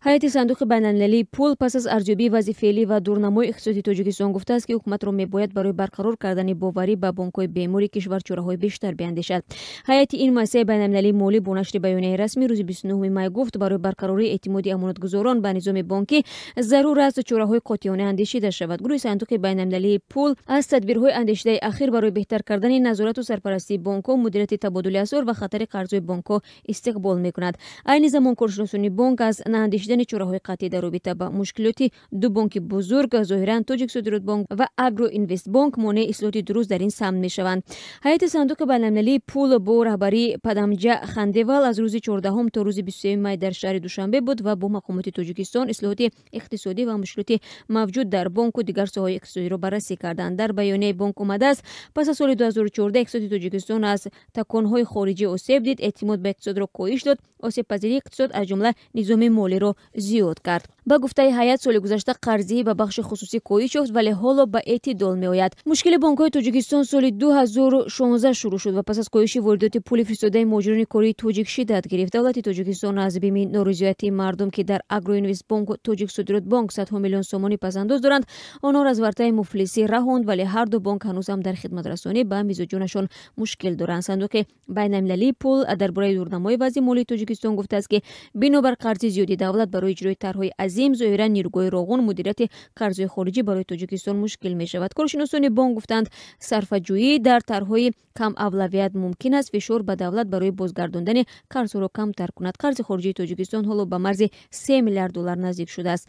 Ҳайати Сандуқи байналмилалии пул пас аз арзёбии вазъи феълӣ ва дурнамои иқтисоди Тоҷикистон гуфтааст, ки ҳукуматро мебояд барои барқарор кардани боварӣ ба бонкҳои бемори кишвар чораҳои бештар биандешад. Ҳайати ин муассисаи байналмилалии молӣ бо нашри баёнияи расмӣ рӯзи 29 май гуфт, барои барқарории эътимоди амонатгузорон ба низоми бонкӣ зарур аст чораҳои қотеона андешида шавад. Гурӯҳи Сандуқи байналмилалии пул аз тадбирҳои андешидаи ахир барои беҳтар кардани назорату сарпарастии бонкҳо, мудирияти табодули асъор ва хатари қарзҳои бонкҳо истиқбол мекунад. Айни замон коршиносони бонк аз наандешидани чораҳои қатъӣ дар робита ба мушкилоти ду бонки бузург, зоҳиран Тоҷиксодиротбонк ва Агроинвестбонк, монеи ислоҳоти дуруст дар ин самт мешаванд. Ҳайати Сандуқи байналмилалии пул бо раҳбарии Падамҷа Хандевал аз рӯзи 14 то рӯзи 23 май дар шаҳри Душанбе буд ва бо мақомоти Тоҷикистон ислоҳоти иқтисодӣ ва мушкилоти мавҷуд дар бонку дигар соҳаҳои иқтисодиро баррасӣ карданд. Дар баёнияи бонк омадааст, пас аз соли 2014 иқтисоди Тоҷикистон аз таконҳои хориҷӣ осеб дид, эътимод ба иқтисодро коҳиш дод, осебпазирии иқтисод, аз ҷумла низоми молиро зиёд кард. Ба гуфтаи ҳайат, соли гузашта қарздиҳӣ ба бахши хусусӣ коҳиш ёфт, вале ҳоло ба эътидол меояд. Мушкили бонкҳои Тоҷикистон соли 2016 шурӯъ шуд ва пас аз коҳиши воридоти пули фиристодаи муҳоҷирони кории тоҷик шиддат гирифт. Давлати Тоҷикистон аз бими норизоятии мардум, ки дар Агроинвестбонку Тоҷиксодиротбонк садҳо миллион сомонӣ пасандоз доранд, онҳоро аз вартаи муфлисӣ раҳонд, вале ҳар ду бонк ҳанӯз ҳам дар хидматрасонӣ ба мизоҷонашон мушкил доранд. Сандуқи байналмилалии пул дар бораи дурнамои вазъи молии Тоҷикистон гуфтааст, ки бинобар қарзи зиёди давлат барои иҷрои тарҳҳои азим, зоҳиран нирӯгоҳи Роғун, мудирияти қарзҳои хориҷӣ барои Тоҷикистон мушкил мешавад. Коршиносони бонк гуфтанд, сарфаҷӯӣ дар тарҳҳои камавлавият мумкин аст фишор ба давлат барои бозгардондани қарзҳоро камтар кунад. Қарзи хориҷии Тоҷикистон ҳоло ба марзи 3 миллиард доллар наздик шудааст.